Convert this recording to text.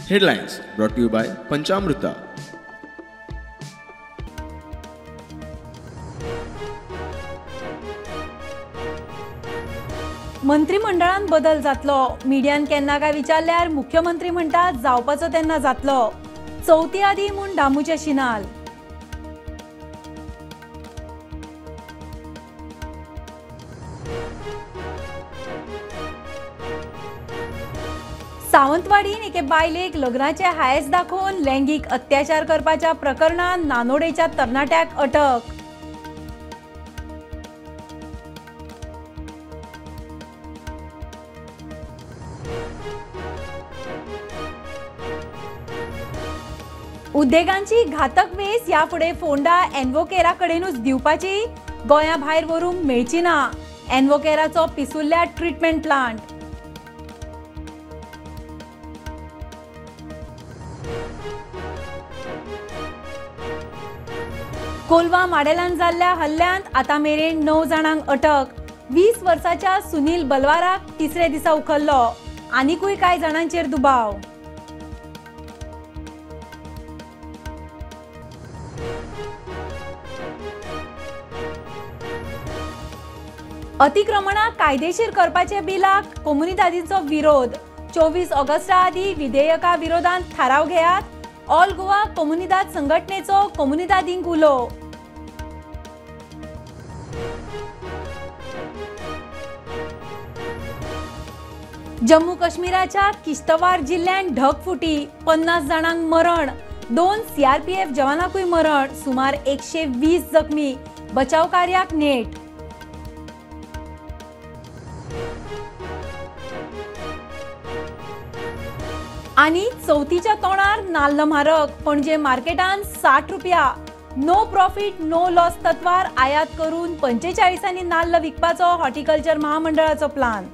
Headlines brought to you by Panchamruta. मंत्रिमंडळान बदल जातलो. मिडियान केन्ना काय विचारल्यार मुख्यमंत्री म्हणटा जावपाचो तेन्ना जातलो. चवथी आदी म्हूण दामूचे शिनाल. सावंतवाडीन एके बायलेक लग्नाचे हायस दाखोवन लैंगीक अत्याचार करपाच्या प्रकरणान नानोडेच्या तरणाट्याक अटक. उद्देगांची घातक वेस ह्या फुडें फोंडा एनवोकेरा कडेनूच दिवपाची, गोंया भायर व्हरूंक मेळची ना. एनवोकेराचो पिसुल्ल्या ट्रिटमेंट प्लांट. कोलवा माडेलान जाल्ल्या हल्ल्यांत आतां मेरेन 9 जाणांक अटक. 20 वर्साच्या सुनील बलवाराक तिसरे दिसा उखल्लो. आनिकूय कांय जाणांचेर दुबाव. अतिक्रमणां कायदेशीर करपाचे बिलाक कोमुनिदादींचो विरोध. 24 ऑगस्टा आदीं विधेयका विरोधांत थाराव घेयात. ऑल गोवा कोमुनिदाद संघटनेचो कोमुनिदादींक उलो. जम्मू काश्मीराच्या किश्तवार जिल्ल्यांत ढगफुटी, 50 जाणांक मरण, 2 सीआरपीएफ जवानांकूय मरण, सुमार 120 जखमी. बचाव कार्याक नेट. आनी चवथीच्या तोंडार नाल्ल म्हारग. पणजे मार्केटान 60 रुपया. नो प्रॉफिट नो लॉस तत्वार आयात करून 45 नाल्ल विकपाचो हॉर्टिकल्चर महामंडळाचो प्लान.